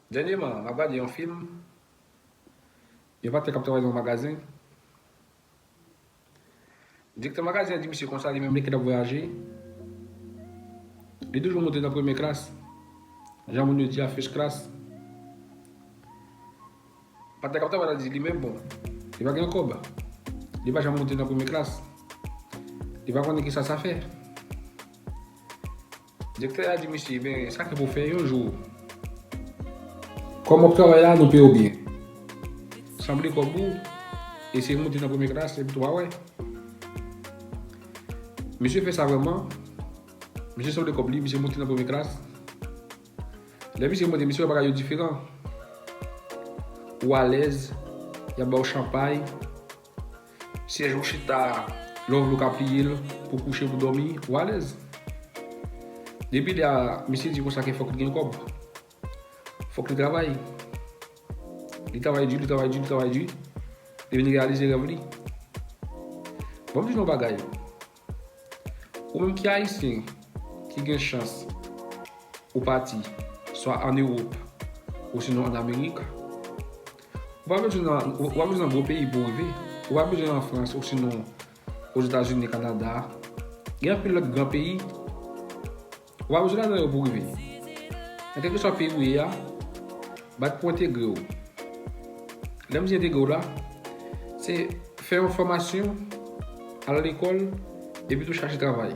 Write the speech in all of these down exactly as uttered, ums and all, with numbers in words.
Dènyèman, m ap gade yon fim. Yon patnè k ap travay nan yon magazen. Direktè magazen an di misye konsa, li menm lè ke l ap vwayaje, li toujou monte nan premye klas. Jan moun yo di a, first class. Patnè k ap travay la di li menm, bon, li pa gen kòb. Li pa janm monte nan premye klas. Li pa konnen kisa sa fè. Direktè a di misye, "Ben, sa ke pou fè yon jou. Kòm w ap travay la, nou peye w byen. Sanble kòb ou, eseye monte nan premye klas, epi tou w a wè." Misye fè sa vrèman. Misye sanble kòb li, misye monte nan premye klas. Lè misye monte, misye wè bagay yo diferan. Ou alèz, y ap ba w chanpay. Syèj ou chita, lè w vle w ka pliye l pou kouche, pou dòmi, ou alèz. Depi lè a, misye di konsa ke fòk li gen kòb. Fòk li travay. Li travay di, li travay di, li travay di. Li vin reyalize rèv li. Bon, m di nou yon bagay. Ou menm ki ayisyen, ki gen chans ou pati, swa ann Ewòp, osinon ann Amerik, ou pa bezwen nan, ou pa bezwen nan gwo peyi pou w rive. Ou pa bezwen nan Frans, osinon Ozetazini, Kanada. Gen anpil lòt gran peyi. Ou pa bezwen ladan yo pou w rive. Nan kèlkeswa peyi ou ye a, bat pou entegre w. Lè m di entegre w la, se fè yon fòmasyon, al lekòl, epi tou chache travay.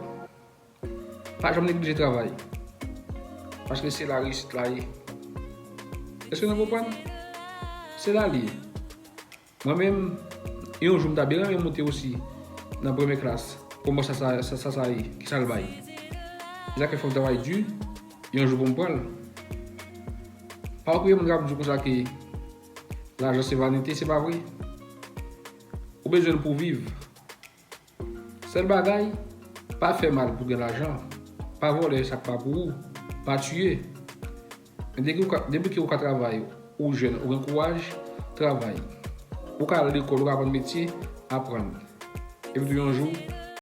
Pa janm neglije travay. Paske se la reyisit la ye. Èske nou konprann? Se la li ye. Mwen menm, yon jou m ta byen renmen monte osi nan premye klas. Kòman sa, sa, sa, sa, sa ye? Kisa l bay? Se sa ke fò m travay di, yon jou pou m pran l. Pa okipe moun k ap di w konsa ke lajan se vanite, se pa vre. Ou bezwen l pou w viv. Sèl bagay, pa fè mal pou gen lajan. Pa vòlè sa k pa pou ou. Pa tiye. Men depi ou ka, depi ke ou ka travay, ou jèn, ou gen kouraj, travay. Ou ka al lekòl, ou ka aprann metye, aprann. Epi tou yon jou,